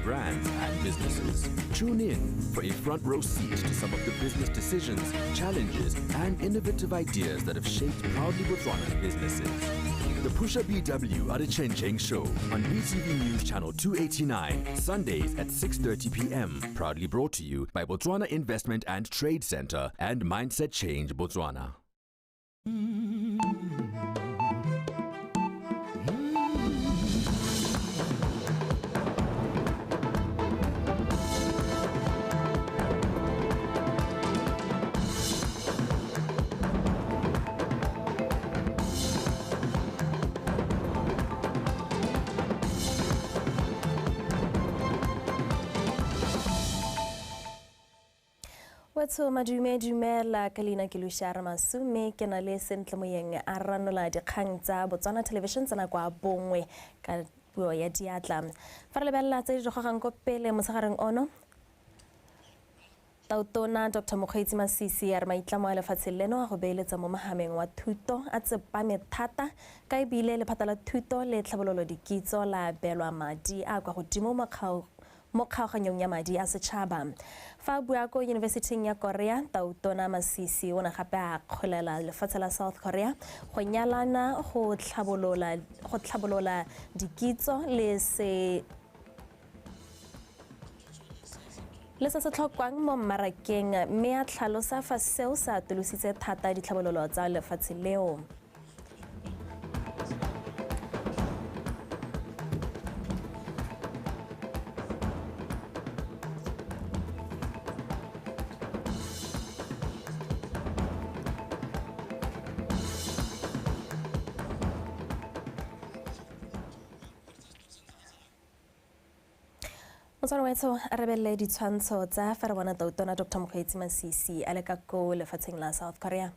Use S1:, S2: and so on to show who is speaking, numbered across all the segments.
S1: brands and businesses. Tune in for a front row seat to some of the business decisions, challenges, and innovative ideas that have shaped Proudly Botswana's businesses. The Pusha BW at a Chen Cheng Show on BTV News Channel 289, Sundays at 6:30 p.m. Proudly brought to you by Botswana Investment and Trade Center and Mindset Change Botswana.
S2: Wetso madume dumela ka leina ke Lucia Ramasu mme ke na le Sentle Moyeng a ranola dikgang tsa Botswana Television tsa nako a bongwe ka puo ya diatla. Fa re lebelela tse di gogang ko pele motshegareng ono, Tautona Dr. Mokgweetsi Masisi a re maitlamo a lefatshe leno a go beeletsa mo mahameng wa thuto a tsepame thata ka ebile lephata la thuto le tlhabololo dikitso la beelwa madi a kwa godimo mo kgaoganyong ya madi a setšhaba. Fa a bua ko Yunibesithing ya Korea, Tautona Masisi o ne gape a kgolela lefatshe la South Korea go nyalana go tlhabolola dikitso le se se tlhokwang mo mmarakeng, mme a tlhalosa fa seo se atolositse thata ditlhabololo tsa lefatshe leo. Motswana wetsho a rebelele ditshwantsho tsa fa re bona Tautona Dr. Mokgweetsi Masisi a le ka ko lefatsheng la South Korea.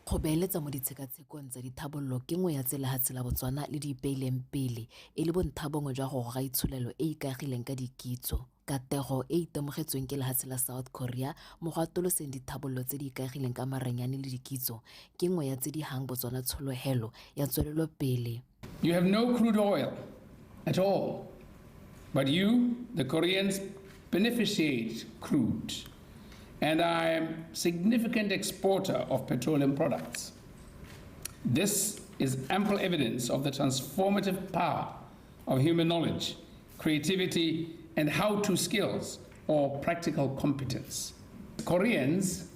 S3: Go beeletsa mo ditshekatshekong tsa dithabololo ke nngwe ya tse lehatshe la Botswana le di ipeileng pele e le bontlhabongwe jwa go goga itsholelo e e ikaegileng ka dikitso. Katego e itemogetsweng ke lehatshe la South Korea mo go atoloseng dithabololo tse di ikaegileng ka maranyane le dikitso ke nngwe ya tse di hang Botswana tshologelo ya tswelelopele.
S4: You have no crude oil at all, but you, the Koreans, beneficiate crude, and I am significant exporter of petroleum products. This is ample evidence of the transformative power of human knowledge, creativity, and how-to skills or practical competence. Koreans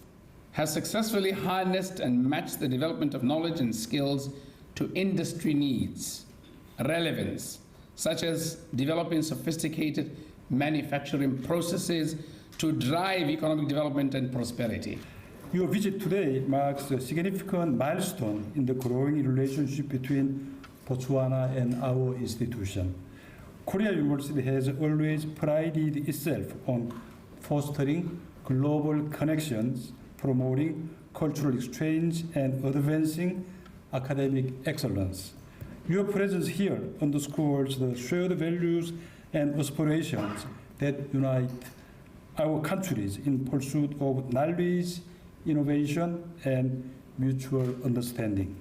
S4: have successfully harnessed and matched the development of knowledge and skills to industry needs, relevance, such as developing sophisticated manufacturing processes to drive economic development and prosperity.
S5: Your visit today marks a significant milestone in the growing relationship between Botswana and our institution. Korea University has always prided itself on fostering global connections, promoting cultural exchange, and advancing academic excellence. Your presence here underscores the shared values and aspirations that unite our countries in pursuit of knowledge, innovation, and mutual understanding.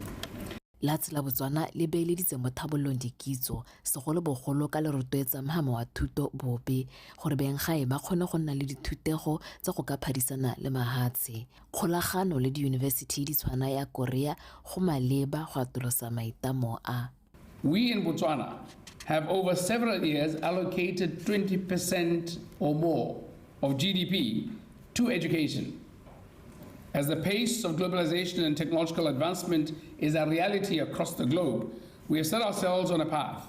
S3: Lehatshe la Botswana le beeleditse mo thabololong dikitso segolobogolo ka le rotloetsa mhama wa thuto bobe gore benggae ba kgone go nna le dithutego tsa go ka phadisana le mahatshe. Kgolagano le diyunibesithi di tshwana ya Korea go maleba go atolosa maitlamo a.
S4: We in Botswana have over several years allocated 20% or more of GDP to education. As the pace of globalization and technological advancement is a reality across the globe, we have set ourselves on a path,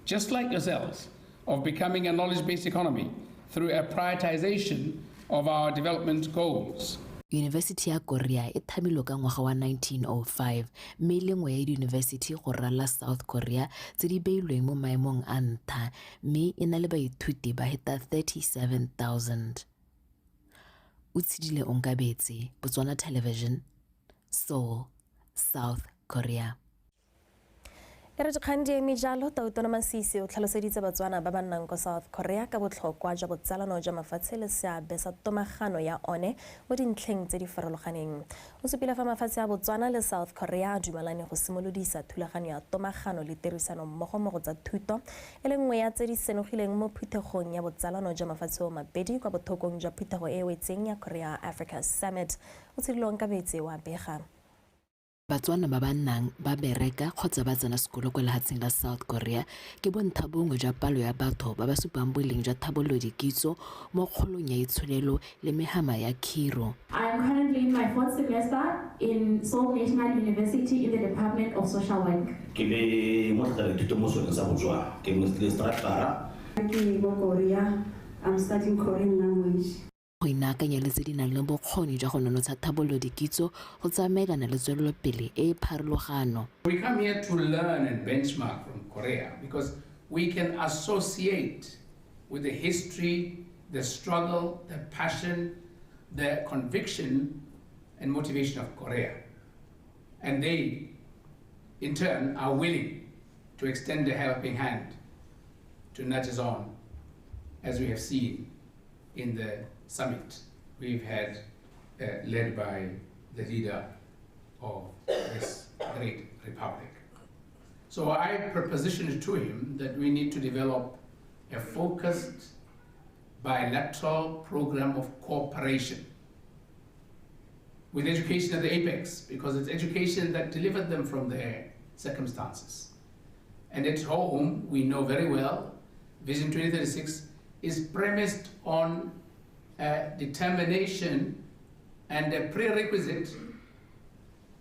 S4: just like yourselves, of becoming a knowledge-based economy through a prioritization of our development goals.
S3: University ya Korea e thamilwe ka ngwaga wa 1905 mme le nngwe ya diyunibesithi go ralala South Korea tse di beilweng mo maemong a ntlha, mme e na le baithuti ba heta 37,000. O tshedile Onkabetse, Botswana Television, Seoul, South Korea.
S2: E E re dikgang di eme jalo, Tautona Masisi o tlhaloseditse Batswana ba ba nnang ko South Korea ka botlhokwa jwa botsalano jwa mafatshe le seabe sa tomagano ya one mo dintlheng tse di farologaneng. O supile fa mafatshe a Botswana le South Korea a dumalane go simolodisa thulaganyo ya tomagano le tirisano mmogo mo go tsa thuto, e le nngwe ya tse di senogileng mo phuthegong ya botsalano jwa mafatshe o mabedi kwa bothokong jwa phuthego e e wetseng ya Korea Africa Summit. O tshedilong ka betse wa bega.
S3: Batswana ba ba nnang, ba bereka kgotsa ba tsena sekolo kwa lefatsheng la South Korea ke bontlha bongwe jwa palo ya batho ba ba supang boleng jwa thabololo dikitso mo kgolong ya itsholelo le mehama ya khiro.
S6: I am currently in my fourth semester in Seoul National University in the Department of Social Work.
S7: Ke le motlhatlheledi thuto mo sekolong sa Botswana, ke instructor.
S8: Ke mo Korea, I'm studying Korean language.
S3: Go inaakanya le tse di nang le bokgoni jwa go nonotsha thabololo dikitso go tsamaelana le tswelelopele e e pharologano.
S4: We come here to learn and benchmark from Korea because we can associate with the history, the struggle, the passion, the conviction and motivation of Korea. And they, in turn, are willing to extend a helping hand to nudge us on, as we have seen in the summit we've had led by the leader of this great republic. So I propositioned to him that we need to develop a focused bilateral program of cooperation with education at the apex, because it's education that delivered them from their circumstances. And at home, we know very well, Vision 2036 is premised on a determination and a prerequisite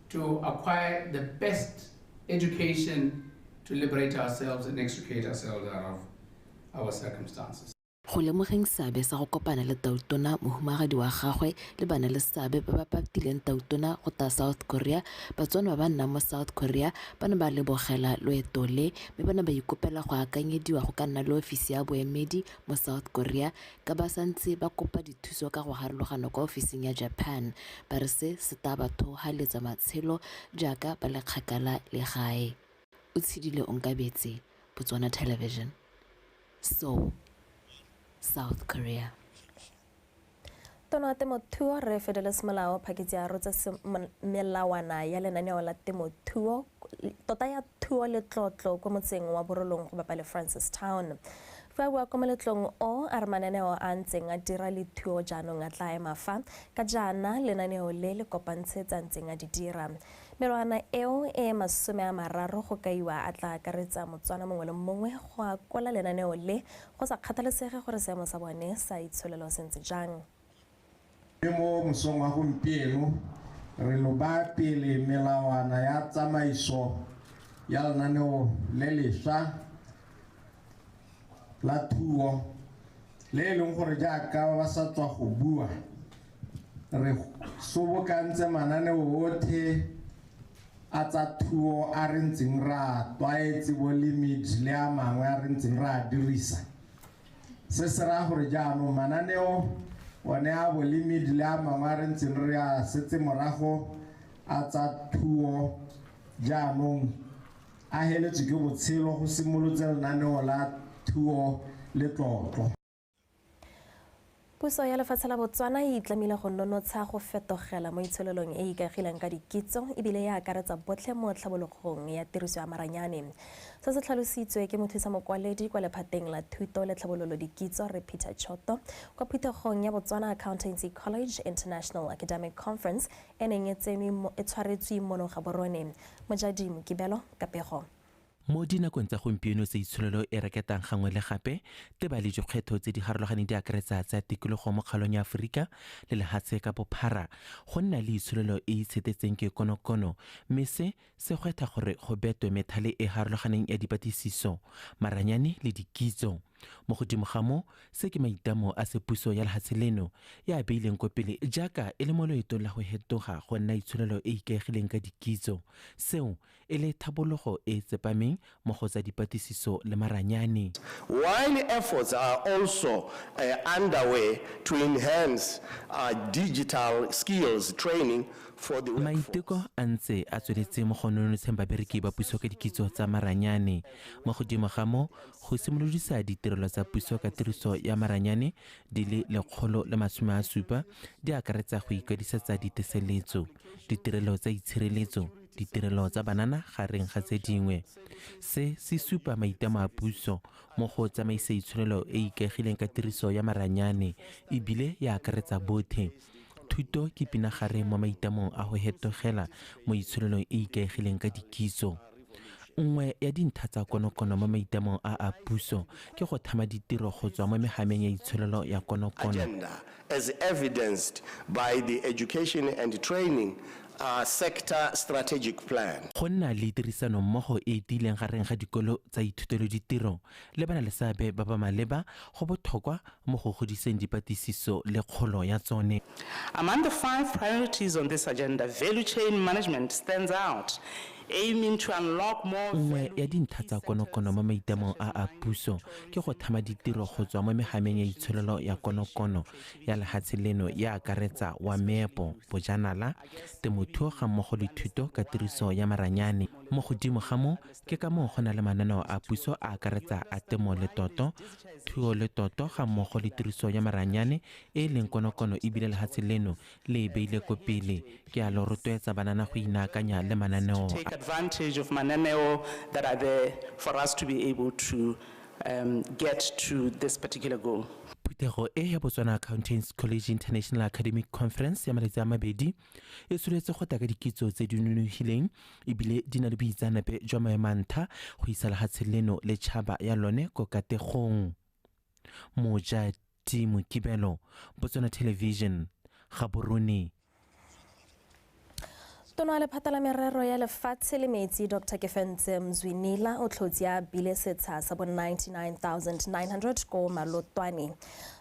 S4: to acquire the best education to liberate ourselves and extricate ourselves out of our circumstances.
S3: Go lemogeng seabe sa go kopana le Tautona, mohumagadi wa gagwe le bana le seabe ba ba patileng Tautona go ta South Korea, Batswana ba ba nnang mo South Korea ba ne ba lebogela loeto le mme ba ne ba ikopela go akanyediwa go ka nna le ofisi ya boemedi mo South Korea ka ba santse ba kopa dithuso ka go harologana kwa ofising ya Japan. Ba re se se tla ba thoholetsa matshelo jaaka ba le kgakala le gae. O tshedile Onkabetse, Botswana Television. Seoul, South Korea.
S2: Tono wa temothuo Rre Fidelis Molao phaketse a rotse melawana ya lenaneo la temothuo tota ya thuo le tlotlo kwa motseng wa Borolong go bapa le Francistown. Fa bua kwa moletlong o a re mananeo a ntseng a dira le thuo jaanong a tla ema fa ka jaana lenaneo le le kopantshetsa ntseng a di dira. Melwana eo e 30 go kaiwa a tla akaretsa Motswana mongwe le mongwe go akola lenaneo le go sa kgathalesege gore seemo sa bone sa itsholelo se ntse jang.
S9: Mo mosong wa gompieno re lo baya pele melawana ya tsamaiso ya lenaneo le lešwa la thuo le e leng gore jaaka ba sa tswa go bua re sobokantse mananeo otlhe a tsa thuo a re ntseng ra tlwaetse bo limit le a mangwe a re ntseng ra a dirisa. Se se raya gore jaanong mananeo one a bo limit le a mangwe a re ntseng re a setse morago a tsa thuo jaanong a heletswe ke botshelo go simolotse lenaneo la thuo le tlotlo.
S2: Puso ya lefatshe la Botswana e itlamile go nonotsha go fetogela mo itsholelong e e ikaegileng ka dikitso ebile e akaretsa botlhe mo tlhabologong ya tiriso ya maranyane. Se se tlhalositswe ke mothusa mokwaledi kwa lephateng la thuto le tlhabololo dikitso Rre Peter Choto kwa phuthegong ya Botswana Accountancy College International Academic Conference e neng e tshwaretswe mono Gaborone. Mojadi Mokibelo ka pego.
S10: Mo dinakong tsa gompieno tse itsholelo e reketang gangwe le gape teba le dikgwetlho tse di harologaneng di akaretsa tsa tikologo mo kgaolong ya Aforika le lehatshe ka bophara go nna le itsholelo e itshetetseng ke konokono mme se se gwetlha gore go betwe methale e harologaneng ya dipatlisiso, maranyane le dikitso. Mo godimo ga moo se ke maitlamo a sepuso ya lehatshe leno ya beileng ko pele jaaka e le mo loetong la go hetoga go nna itsholelo e ikaegileng ka dikitso, seo e le tlhabologo e tsepameng mo go tsa dipatlisiso le maranyane.
S11: While efforts are also underway to enhance digital skills training for the workforce.
S10: Maiteko a ntse a tsweletse mo go nonotsheng babereki ba puso ka dikitso tsa maranyane. Mo godimo ga moo, go simolodisa ditirelo tsa puso ka tiriso ya maranyane di le 170 di akaretsa go ikwadisetsa diteseletso, ditirelo tsa itshireletso, ditirelo tsa banana gareng ga tse dingwe. Se se supa maitlamo a puso mo go tsamaisa itsholelo e e ikaegileng ka tiriso ya maranyane ebile ya akaretsa botlhe. Thuto ke pinagare mo maitlamong a go hetogela mo itsholelong e e ikaegileng ka dikitso. Nngwe ya dintlha tsa konokono mo maitlamong a a puso ke go thama ditiro go tswa mo mehameng ya itsholelo ya konokono.
S11: Agenda as evidenced by the education and training sector strategic plan.
S10: Go nna le tirisanommogo e e tiileng gareng ga dikolo tsa ithuto le ditiro le ba na le seabe ba ba maleba go botlhokwa mo go godiseng dipatlisiso le kgolo ya tsone.
S12: Among the 5 priorities on this agenda, value chain management stands out, aiming to unlock more.
S10: Nngwe ya dintlha tsa konokono mo maitlamong a a puso ke go thama ditiro go tswa mo mehameng ya itsholelo ya konokono ya lehatshe leno ya akaretsa wa meepo, bojanala, temothuo ga mmogo le thuto ka tiriso ya maranyane. Mo godimo ga moo, ke ka moo go na le mananeo a puso a akaretsa a temo le toto, thuo le toto ga mmogo le tiriso ya maranyane e leng konokono ebile lehatshe leno le e beile ko pele. Ke a lo rotloetsa banana go inaakanya le mananeo.
S12: Take advantage of mananeo that are there for us to be able to get to this particular goal.
S10: Phuthego e ya Botswana Accountants College International Academic Conference ya malatsi a mabedi e tsholetse go tla ka dikitso tse di nonofileng ebile di na le boitseanape jwa maemo a ntlha go isa lehatshe leno le tšhaba ya lone ko kategong. Mojati Mokibelo, Botswana Television, Gaborone.
S2: Tona wa lephata la merero ya lefatshe le metsi Dr. Kefentse Mzwinila o tlhotse a bile setsha sa bo 99,900 ko Malotwane.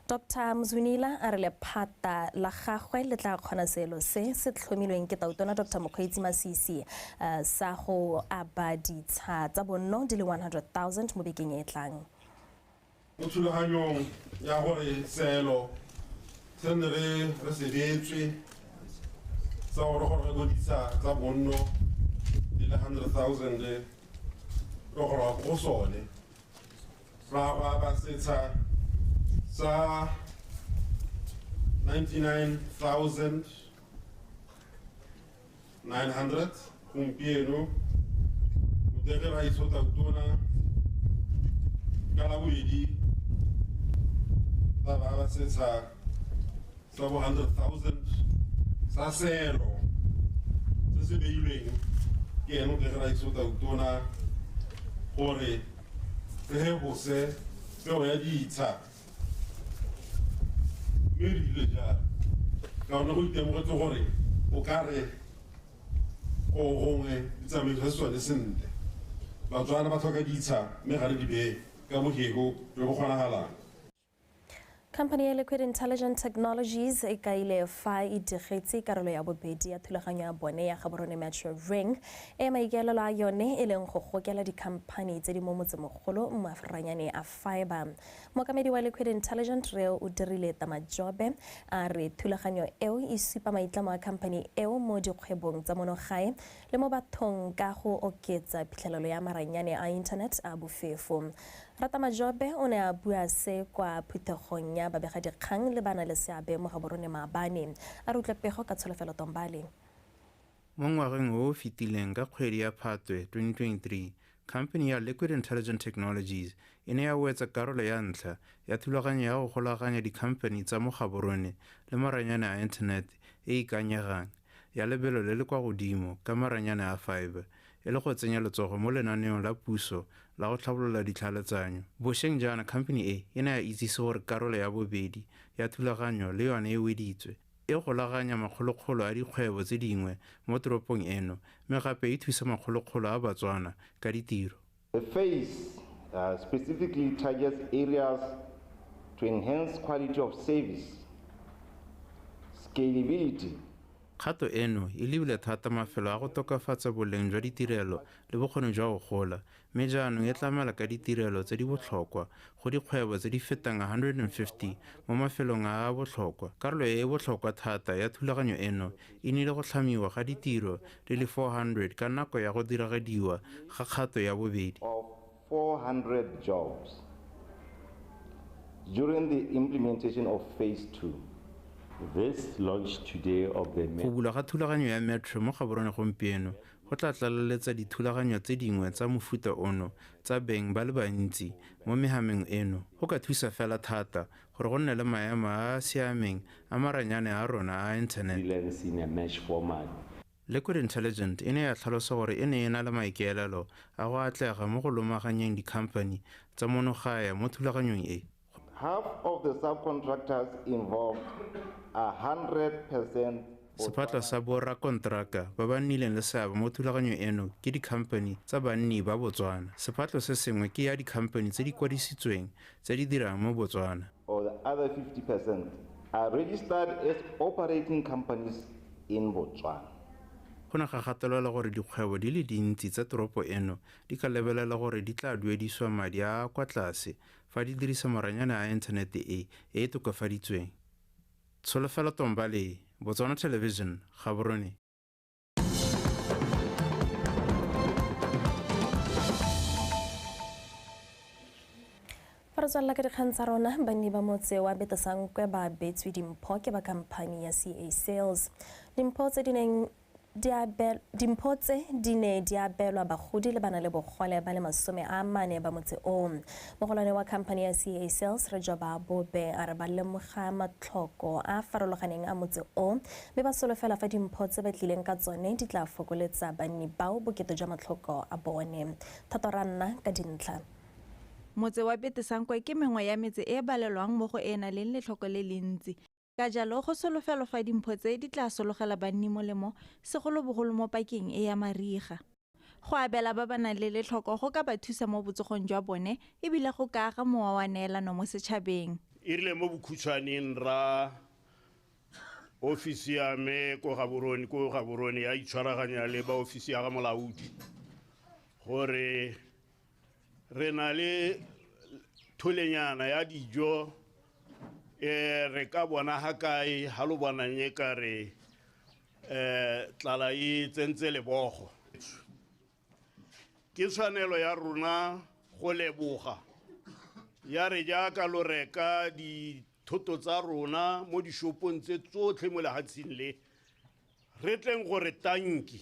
S2: Dr. Mzwinila a re lephata la gagwe le tla kgona selo se se tlhomilweng ke tautona Dr. Mokgweetsi Masisi sa go aba ditsha tsa bonno di le 100,000 mo bekeng e tlang.
S13: Mo thulaganyong ya gore seelo se ne re se beetswe tsa gore gore go ditsa tsa bonno di le 100,000 re gore go sone ra ba setsha sa 99,900 gompieno motege ra isota tona ka la bobedi ba ba setsha sa 100,000 sa seelo se se beilweng ke ene o ra isota tona gore re hebose peo ya ditsha mme re ile jalo ka one go itemogetse gore o ka re go gongwe ditsamaiso se sone sentle Batswana ba tlhoka ditsha mme ga re di beye ka bogeko jo bo kgonagalang.
S2: Company ya Liquid Intelligent Technologies e kaile fa e digetse karolo ya bobedi ya thulaganyo ya bone ya Gaborone Metro Ring e maikaelelo a yone e leng go gokela dikhamphani tse di mo motsemogolo mafaranyane a fiber. Mookamedi wa Liquid Intelligent Reo o dirile Tamajobe a re thulaganyo eo e supa maitlamo a company eo mo dikgwebong tsa monogae le mo bathong ka go oketsa phitlhelelo ya maranyane a internet a bofefo. Ratamajobe o ne a bua se kwa phuthegong ya babegadikgang le bana le seabe mo Gaborone maabane. A re utlwe pego ka Tsholofelo Tombale.
S14: Mo ngwageng o o fetileng ka kgwedi ya Phatwe 2023, company ya Liquid Intelligent Technologies e ne ya wetsa karolo ya ntlha ya thulaganyo ya go golaganya dikhamphani tsa mo Gaborone le maranyane a internet e e ikanyegang ya lebelo le le kwa godimo ka maranyane a fiber e le go tsenya letsogo mo lenaneong la puso la go tlhabolola ditlhaeletsanyo. Bošeng jaana company e e ne ya itsise gore karolo ya bobedi ya thulaganyo le yone e weditswe e golaganya makgolokgolo a dikgwebo tse dingwe mo toropong eno mme gape e thusa makgolokgolo a Batswana ka ditiro.
S15: The phase specifically targets areas to enhance quality of service, scalability.
S14: Kgato eno e lebile thata mafelo a go tokafatsa boleng jwa ditirelo le bokgoni jwa go gola, mme jaanong e tlamela ka ditirelo tse di botlhokwa go dikgwebo tse di fetang 150 mo mafelong a a botlhokwa. Karolo e e botlhokwa thata ya thulaganyo eno e nnile go tlhamiwa ga ditiro di le 400 ka nako ya go diragadiwa ga kgato ya bobedi.
S15: Of 400 jobs during the implementation of phase 2.
S16: This launch today of the
S14: Go bulwa ga thulaganyo ya metro mo Gaborone gompieno go tla tlaleletsa dithulaganyo tse dingwe tsa mofuta ono tsa beng ba le bantsi mo mehameng eno. Go ka thusa fela thata gore go nne le maemo a a siameng a maranyane a rona a internet.
S16: In a mesh format.
S14: Liquid Intelligent e ne ya tlhalosa gore e ne e na le maikaelelo a go atlega mo go lomaganyeng dikhamphani tsa monogae mo thulaganyong e.
S15: Half of the subcontractors involved are 100%
S14: Sephatlo sa borakonteraka ba ba nnileng le seabe mo thulaganyong eno ke dikhamphani tsa banni ba Botswana. Sephatlo se sengwe ke ya dikhamphani tse di kwadisitsweng tse di dirang mo Botswana.
S15: Or the other 50% are registered as operating companies in Botswana.
S14: Go ne ga gatelelwa gore dikgwebo di le dintsi tsa toropo eno di ka lebelela gore di tla duedisiwa madi a a kwa tlase fa di dirisa maranyane a inthanete e e tokafaditsweng. Tsholofelo Tombale, Botswana Television, Gaborone.
S2: Fa re tswelela ka dikgang tsa rona, banni ba motse wa Betesankwe ba abetswe dimpho ke ba khamphani ya CA Sales. Dimpho tse di neng dimpho tse di ne di abelwa bagodi le bana le bogole ba le 40 ba motse oo. Mogolwane wa khamphani ya CA Sales, Rejoba Bobe, a re ba lemoga matlhoko a a farologaneng a motse oo, mme ba solofela fa dimpho tse ba tlileng ka tsone di tla fokoletsa banni bao bokete jwa matlhoko a bone. Thato Ranna ka dintlha.
S17: Motse wa Betesankwe ke mengwe ya metse e e balelwang mo go e nang le letlhoko le le ntsi. Ka jalo go solofelwa fa dimpho tse di tla sologela banni molemo segolobogolo mo pakeng e ya mariga. Go abela ba ba nang le letlhoko go ka ba thusa mo botsogong jwa bone ebile go ka aga mowa wa neelano mo setšhabeng.
S18: E rile mo bokhutshwaneng ra ofisi ya me ko Gaborone ya itshwaraganya le ba ofisi ya ga molaodi gore re na le tholenyana ya dijo re ka bona ha kae ha lo bonang e ka re tlala e tsentse lebogo. Ke tshwanelo ya rona go leboga ya re jaaka lo reka dithoto tsa rona mo dishopong tse tsotlhe mo lehatsheng le re tleng gore tanki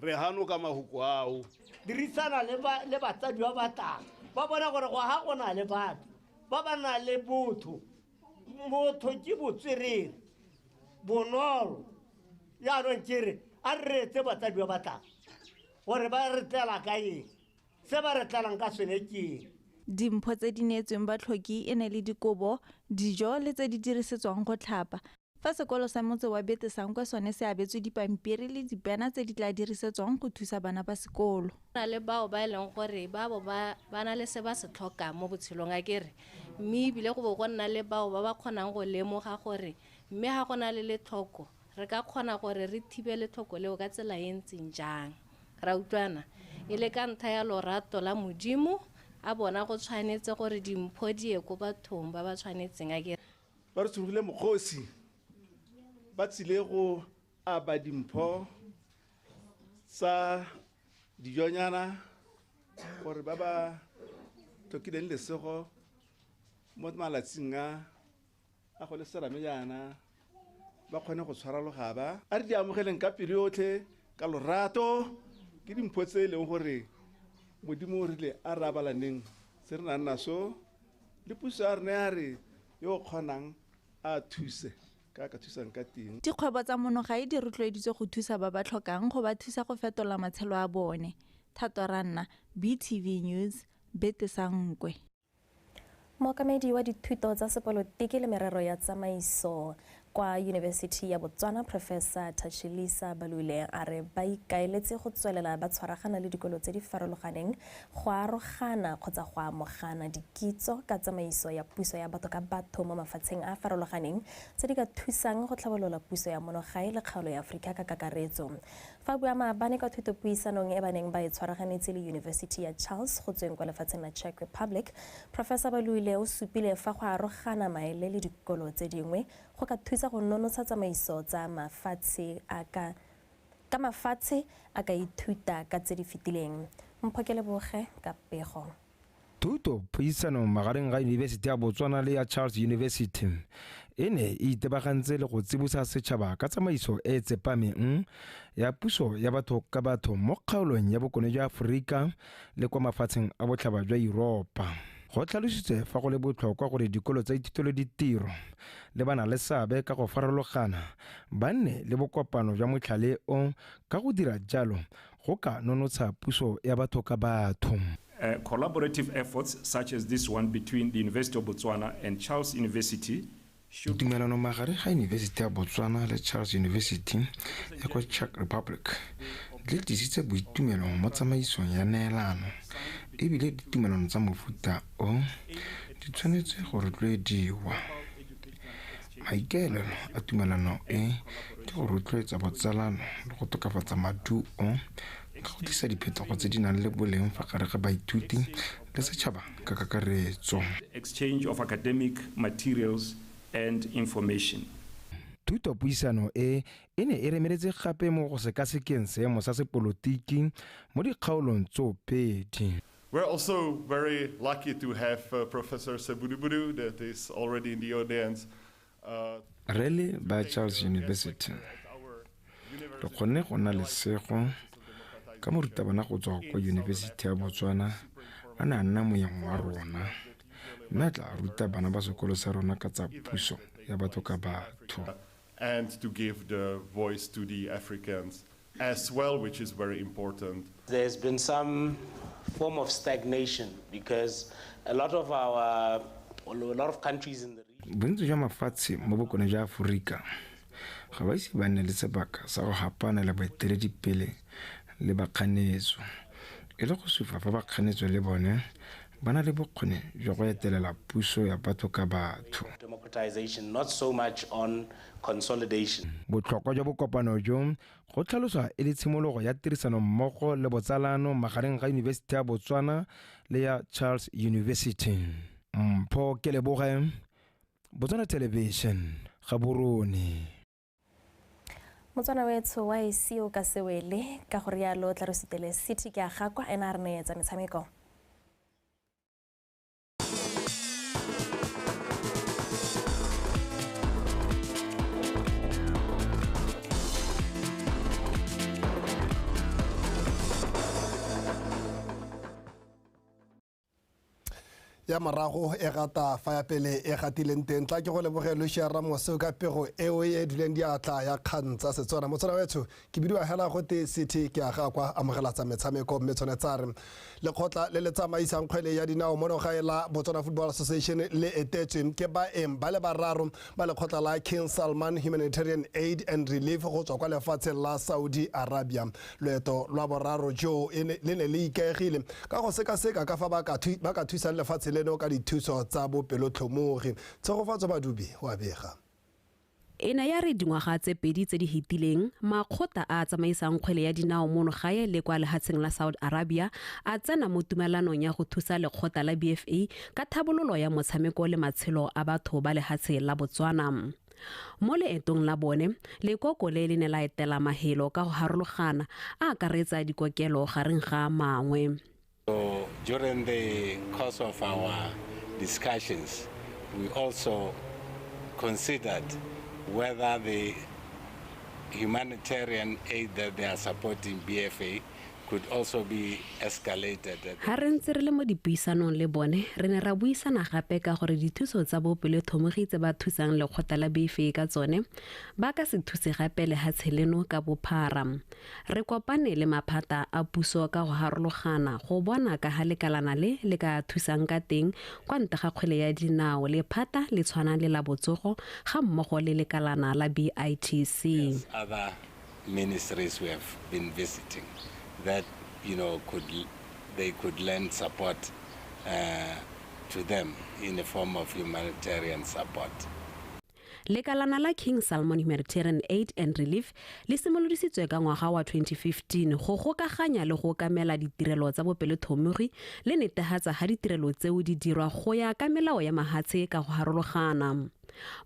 S18: re hano ka mahoko ao.
S19: Dirisana le batsadi ba batlang ba bona gore go ha go na le batho ba ba na le botho. Motho ke botswerere bonolo, jaanong ke re a re reetse batsadi ba batlang gore ba re tlela ka eng, se ba re tlelang ka sone ke eng.
S17: Dimpho tse di neetsweng batlhoki e ne le dikobo, dijo le tse di dirisetswang go tlhapa. Fa sekolo sa motse wa Betesankwe sone se abetswe dipampiri le dipena tse di tla dirisetswang go thusa bana ba sekolo.
S20: Go na le bao ba e leng gore ba bo ba na le se ba se tlhokang mo botshelong a kere, mme ebile go bo go nna le bao ba ba kgonang go lemoga gore mme ga go na le letlhoko re ka kgona gore re thibe letlhoko leo ka tsela e ntseng jang. Ra utlwana e le ka ntlha ya lorato la Modimo a bona go tshwanetse gore dimpho di ye ko bathong ba ba tshwanetseng a kere.
S21: Ba re tshogile mokgosi ba tsile go aba dimpho tsa dijonyana gore ba ba tlhokileng lesego mo malatsing a go le serame jaana ba kgone go tshwara logaba. A re di amogeleng ka pelo yotlhe ka lorato, ke dimpho tse e leng gore Modimo o rile a re abalaneng se re nang naso le puso ya rona ya re yo o kgonang a thuse ka thusang ka teng.
S17: Dikgwebo tsa monogae di rotloeditswe go thusa ba ba tlhokang go ba thusa go fetola matshelo a bone. Thato Ranna, BTV News, Betesankwe.
S2: Mookamedi wa dithuto tsa sepolotiki le merero ya tsamaiso Kwa Yunibesithi ya Botswana, Professor Tashilisa Balule a re ba ikaeletse go tswelela ba tshwaragana le dikolo tse di farologaneng go arogana kgotsa go amogana dikitso ka tsamaiso ya puso ya batho ka batho mo mafatsheng a a farologaneng tse di ka thusang go tlhabolola puso ya monogae le kgaolo ya Aforika ka kakaretso. Fa bua maabane kwa thutopuisanong e ba neng ba e tshwaraganetse le Yunibesithi ya Charles go tsweng kwa lefatsheng la Czech Republic, Professor Balule o supile fa go arogana maele le dikolo tse dingwe go ka thusa go nonotsha tsamaiso tsa mafatshe a ka ka mafatshe a ka ithuta ka tse di fetileng. Mpho Keleboge ka pego.
S1: Thuto puisano magareng ga Yunibesithi ya Botswana le ya Charles University e ne e itebagantse le go tsibosa setšhaba ka tsamaiso e e tsepameng ya puso ya batho ka batho mo kgaolong ya bokone jwa Aforika le kwa mafatsheng a botlhaba jwa Yuropa. Go tlhalositswe fa go le botlhokwa gore dikolo tsa dithuto le ditiro le ba na le seabe ka go farologana ba nne le bokopano jwa motlhale o ka go dira jalo go ka nonotsha puso ya batho ka batho.
S22: Collaborative efforts such as this one between the University of Botswana and Charles University
S1: Ditumelano magare ga Yunibesithi ya Botswana le Charles University ya kwa Czech Republic di tlisitse boitumelo mo tsamaisong ya neelano ebile ditumelano tsa mofuta o di tshwanetse go rotloediwa. Maikaelelo a tumelano e ke go rotloetsa botsalano le go tokafatsa maduo ka go tlisa diphetogo tse di nang le boleng fa gare ga baithuti le setšhaba ka kakaretso.
S22: Exchange of academic materials and information.
S1: Thutopuisano e e ne e remeletse gape mo go sekasekeng seemo sa sepolotiki mo dikgaolong tsoopedi.
S23: We're also very lucky to have Professor Sebudubudu that is already in the audience.
S1: Re le ba Charles University re kgonne go nna lesego ka morutabana go tswa kwa Yunibesithi ya Botswana a ne a nna moeng wa rona mme a tla ruta bana ba sekolo sa rona ka tsa puso ya batho ka batho.
S23: And to give the voice to the Africans as well, which is very important.
S12: There's been some form of stagnation because a lot of our, a lot of countries in the region.
S1: Bontsi jwa mafatshe mo bokone jwa Aforika ga ba ise ba nne le sebaka sa go hapana le baeteledipele le bakganetso, e le go supa fa bakganetso le bone ba na le bokgoni jwa go etelela puso ya batho ka batho.
S12: Democratization, not so much on consolidation.
S1: Botlhokwa jwa bokopano jo go tlhaloswa e le tshimologo ya tirisanommogo le botsalano magareng ga Yunibesithi ya Botswana le ya Charles University. Mpho Keleboge, Botswana Television, Gaborone.
S2: Motswana wetsho wa esi o ka sewele ka go rialo tla re sutele city ke a gakwa ena a re neetsa metshameko.
S24: Ya morago e gata fa ya pele e gatileng teng tla ke go leboge Lucia Ramose ka pego eo e duleng diatla ya kgang tsa Setswana. Motswana wetsho ke bidiwa hela go te city ke a ga kwa amogela tsa metshameko mme tshwane tsa re lekgotla le le tsamaisang kgwele ya dinao mo gae la Botswana Football Association le etetswe ke baeng ba le bararo ba lekgotla la King Salman Humanitarian Aid and Relief go tswa kwa lefatsheng la Saudi Arabia. Loeto lwa boraro jo le ne le ikaegile ka go sekaseka ka fa ba ka thusang lefatshe leno ka dithuso tsa bopelotlhomogi. Tshegofatso Badubi wa bega.
S25: E ne ya re dingwaga tse pedi tse di fetileng makgotla a a tsamaisang kgwele ya dinao mono gae le kwa lefatsheng la Saudi Arabia a tsena mo tumelanong ya go thusa lekgotla la BFA ka thabololo ya motshameko le matshelo a batho ba lefatshe la Botswana. Mo leetong la bone lekoko le le ne la etela mahelo ka go harologana a akaretsa dikokelo gareng ga mangwe.
S26: So during the course of our discussions, we also considered whether the humanitarian aid that they are supporting BFA could also be escalated.
S25: Ha re ntse re le mo dipuisanong le bone, re ne ra buisana gape ka gore dithuso tsa bopelotlhomogi tse ba thusang lekgotla la BFA ka tsone ba ka se thuse gape lehatshe leno ka bophara. Re kopane le maphata a puso ka go harologana go bona ka ha lekalana le le ka thusang ka teng kwa ntle ga kgwele ya dinao, lephata le tshwana le la botsogo ga mmogo le lekalana la BITC.
S26: Other ministries we have been visiting that, you know, they could lend support to them in the form of humanitarian support.
S25: Lekalana la King Salman Humanitarian Aid and Relief le simolodisitswe ka ngwaga wa 2015 go gokaganya le go okamela ditirelo tsa bopelotlhomogi le netefatsa ga ditirelo tseo di dirwa go ya ka melao ya mahatshe ka go harologana.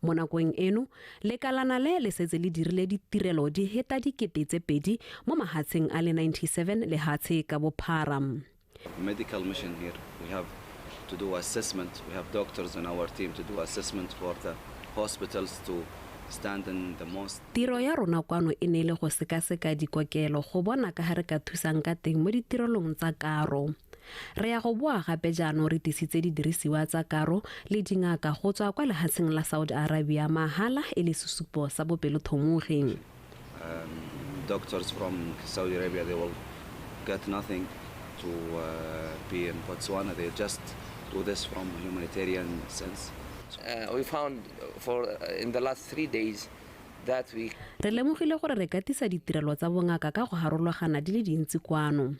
S25: Mo nakong eno, lekalana le le setse le dirile ditirelo di heta 2,000 mo mahatsheng a le 97 lehatshe ka bophara.
S3: Medical mission here, we have to do assessment. We have doctors in our team to do assessment for the hospitals to stand in the most.
S25: Tiro ya rona kwano e ne le go sekaseka dikokelo go bona ka ha re ka thusang ka teng mo ditirelong tsa karo. Re ya go boa gape jaanong re tisitse didirisiwa tsa karo le dingaka go tswa kwa lehatsheng la Saudi Arabia mahala e le sesupo sa bopelotlhomogi.
S3: Doctors from Saudi Arabia, they will get nothing to be in Botswana. They just do this from humanitarian sense.
S4: We found for in the last 3 days that we
S25: re lemogile gore re katisa ditirelo tsa bongaka ka go harologana di le dintsi kwano.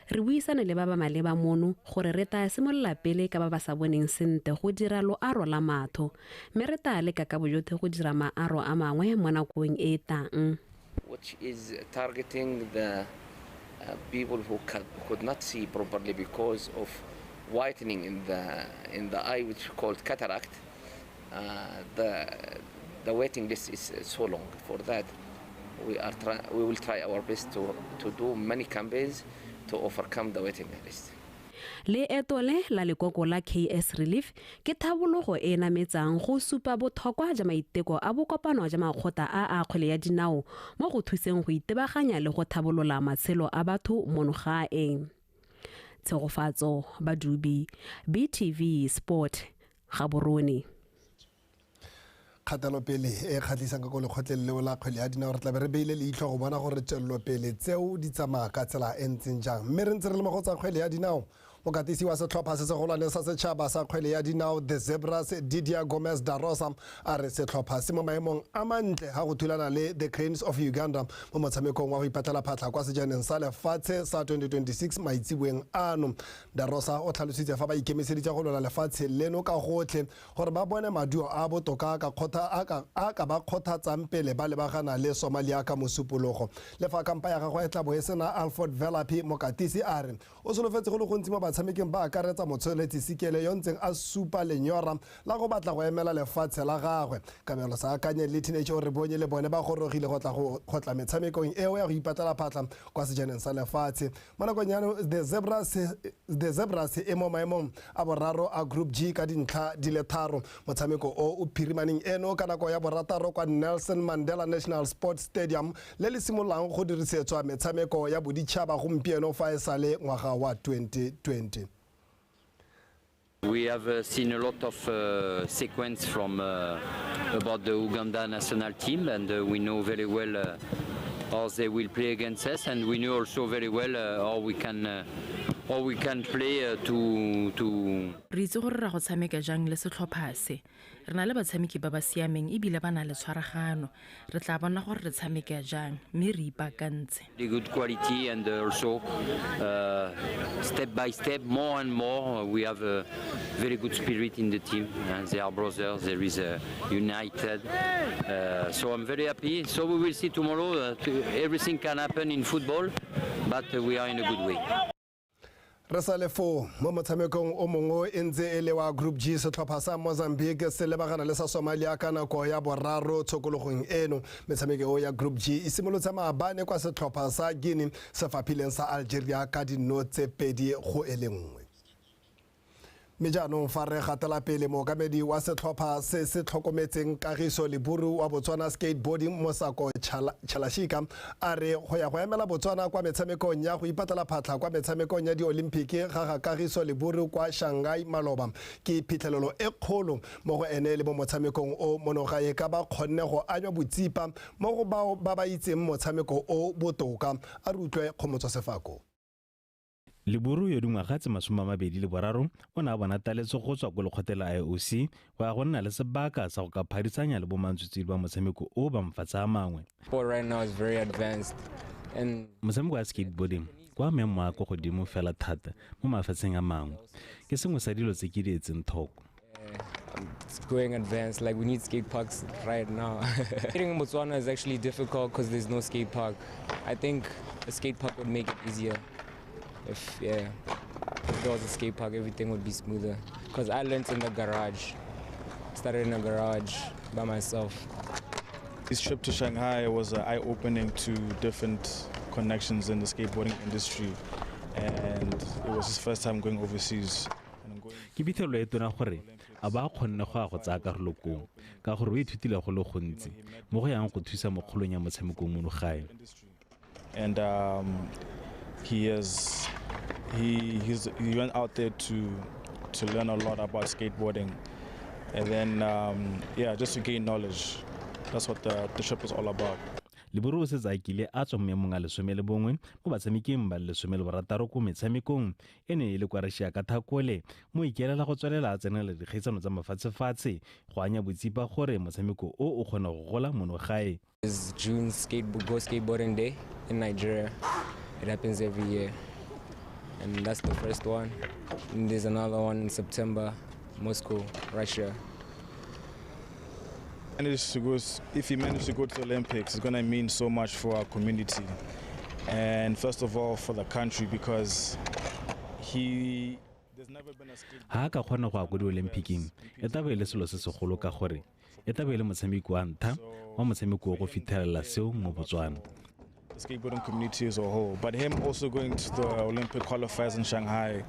S25: Re buisane le ba ba maleba mono gore re tla simolola pele ka ba ba sa boneng sentle go dira loaro la matho, mme re tla leka ka bojotlhe go dira maaro a mangwe mo nakong e e tlang.
S4: Which is targeting the people who could not see properly because of whitening in the eye, which is called cataract. The waiting list is so long. For that, we will try our best to do many campaigns to overcome the waiting list.
S25: Leeto le la lekoko la KS Relief ke thabologo e nametsang go supa botlhokwa ja maiteko a bokopano ja makgotla a a kgwele ya dinao mo go thuseng go itebaganya le go thabolola matshelo a batho mono gae. Tshegofatso Badubi, BTV Sport, Gaborone.
S24: Kgatelopele e kgatlhisang ka ko lekgotleng leo la kgwele ya dinao, re tlabe re beile leitlho go bona gore tswelelopele tseo di tsamaya ka tsela e ntseng jang. Mme re ntse re le mo go tsa kgwele ya dinao, mokatisi wa setlhopha se segolwane sa setšhaba sa kgwele ya dinao The Zebras, Didier Gomez da Rosa, a re setlhopha se mo maemong a mantle ga go thulana le The Cranes of Uganda mo motshamekong wa go ipatlela phatlha kwa sejaneng sa lefatshe sa 2026 maitseboeng ano. Da Rosa o tlhalositse fa ba ikemiseditse go lwela lefatshe leno ka gotlhe gore ba bone maduo a botoka a ka ba kgothatsang pele ba lebagana le Somalia ka mosupologo. Le fa kampa ya gagwe e tla bo e sena Alfred Velapi, mokatisi a re o solofetse go le gontsi mo batshameking ba akaretsa Motsholetsi Sikele yo ntseng a supa lenyora la go batla go emela lefatshe la gagwe. Kabelo sa Akanye le Teenage o re bonye le bone ba gorogile go tla metshamekong eo ya go ipatlela phatlha kwa sejaneng sa lefatshe. Mo nakong ya The Zebras e mo maemong a boraro a Group G ka dintlha di le 3. Motshameko o o phirimaneng eno ka nako ya borataro kwa Nelson Mandela National Sports Stadium le le simololang go dirisetswa metshameko ya boditšhaba gompieno fa e sale ngwaga wa 2020.
S5: We have seen a lot of sequence from about the Uganda national team, and we know very well how they will play against us, and we know also very well how we can play to.
S6: Re itse gore ra go tshameka jang le setlhopha se. Re na le batshameki ba ba siameng ebile ba na le tshwaragano. Re tla bona gore re tshameka jang mme re ipaakantse.
S5: The good quality and also step by step, more and more, we have a very good spirit in the team. And they are brothers, there is a united. So I'm very happy. So we will see tomorrow. Everything can happen in football, but we are in a good way.
S24: Re sa le foo mo motshamekong o mongwe e ntse e le wa Group G, setlhopha sa Mozambique se lebagana le sa Somalia ka nako ya boraro tshokologong eno. Metshameko eo ya Group G e simolotse maabane kwa setlhopha sa Guinea se faphileng sa Algeria ka dino tse 2-1. Mme jaanong fa re gatela pele, mookamedi wa setlhopha se se tlhokometseng Kagiso Leburu wa Botswana Skateboarding, Mosako Chalashika, a re go ya go emela Botswana kwa metshamekong ya go ipatlela phatlha kwa metshamekong ya di-Olympic ga ga Kagiso Leburu kwa Shanghai maloba ke phitlhelelo e kgolo mo go ene le mo motshamekong o monogae, ka ba kgonne go anywa botsipa mo go bao ba ba itseng motshameko o botoka. A re utlwe Kgomotso Sefako.
S7: Leburu yo dingwaga tse 23 o ne a bona taletso go tswa ko lekgotla la IOC go ya go nna le sebaka sa go ka phadisanya le bomantswitswidi ba motshameko o ba mafatshe a mangwe.
S8: Sport right now is very advanced and
S7: Motshameko wa skateboarding kwa maemo a kwa godimo fela thata mo mafatsheng a mangwe, ke sengwe sa dilo tse ke di etseng thoko.
S8: It's going advanced. Like, we need skate parks right now. Skating in Botswana is actually difficult because there's no skate park. I think a skate park would make it easier. If there was a skate park, everything would be smoother. Because I learned in the garage. Started in a garage by myself.
S9: This trip to Shanghai was an eye-opening to different connections in the skateboarding industry, and it was his first time going overseas.
S7: Ke phitlhelelo e tona gore a ba kgonne go ya go tsaya karolo koo, ka gore o ithutile go le gontsi mo go yang go thusa mo kgolong ya motshameko mono gae.
S9: And he has he he's, he went out there to learn a lot about skateboarding, and then yeah, just to gain knowledge. That's what the trip was all about.
S7: Leburu o setse a kile a tswa mo maemong a 11 mo batshameking ba le 16 ko metshamekong e ne e le kwa Russia ka Thakole, mo ikelela go tswelela a tsenela dikgaisano tsa mafatshefatshe go anya botsipa gore motshameko o o kgona go gola mono gae.
S8: It's June skate Go Skateboarding Day in Nigeria. It happens every year, and that's the first one. And there's another one in September, Moscow, Russia.
S9: Managed to go, if he managed to go to the Olympics, it's going to mean so much for our community, and first of all for the country, because he there's never been a skate
S7: Ha a ka kgona go ya ko di-Olympicing, e tla be e le selo se segolo, ka gore e tla be e le motshameki wa ntlha wa motshameko wa go fitlhelela seo mo Botswana.
S9: The skateboarding community as a whole. But him also going to the Olympic qualifiers in Shanghai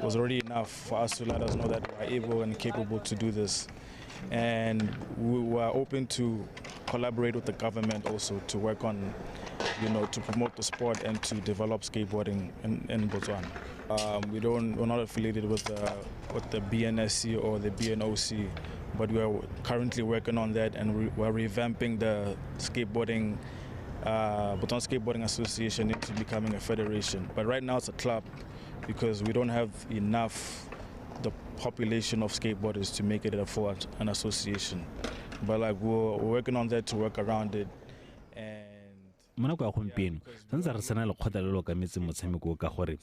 S9: was already enough for us to let us know that we're able and capable to do this. And we were open to collaborate with the government also to work on, to promote the sport and to develop skateboarding in Botswana. We don't, we're not affiliated with the BNSC or the BNOC, but we are currently working on that, and we're revamping the skateboarding Botswana Skateboarding Association into becoming a federation. But right now it's a club because we don't have enough the population of skateboarders to make it a full an association. But like we're working on that to work around it. And
S7: Mo nako ya gompieno santse re sena lekgotla le le okametseng motshameko, ka gore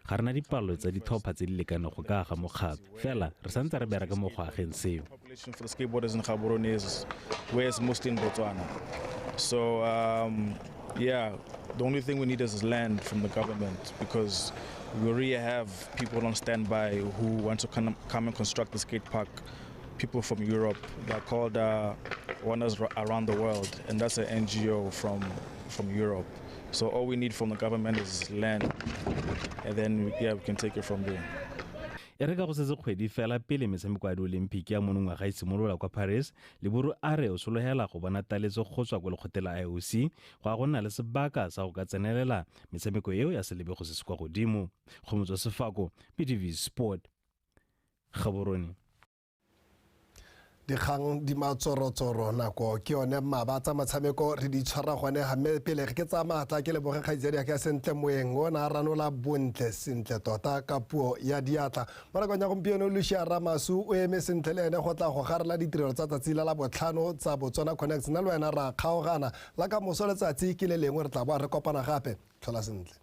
S7: ga re na dipalo tsa ditlhopha tse di lekaneng go ka aga mokgatlho, fela re santse re bereka mo go ageng seo.
S9: Population for the skateboarders in Gaborone is where it's mostly in Botswana. So yeah, the only thing we need is land from the government, because we already have people on standby who want to come and construct the skate park. People from Europe, they're called Wonders Around the World, and that's an NGO from Europe. So all we need from the government is land, and then yeah, we can take it from there.
S7: E re ka go setse kgwedi fela pele metshameko ya di-Olympic ya monongwaga e simolola kwa Paris, Leburu a re o sologela go bona taletso go tswa ko lekgotla la IOC go ya go nna le sebaka sa go ka tsenelela metshameko eo ya selebego se se kwa godimo. Kgomotso Sefako, BTV Sport, Gaborone.
S24: Dikgang di matsorotsoro, nako ke yone maba tsa motshameko re di tshwara gone ga, mme pele ke tsa maatla ke leboge kgaitsadi ya ka Sentle Moeng, o ne a ranola bontle sentle tota ka puo ya diatla. Mo nakong ya gompieno, Lucia Ramasu o eme sentle le ene go tla go garela ditirelo tsa tsatsi la Labotlhano tsa Botswana Connect. Nna le wena ra kgaogana la ka moso, letsatsi ke le lengwe, re tla boa re kopana gape. Tlhola sentle.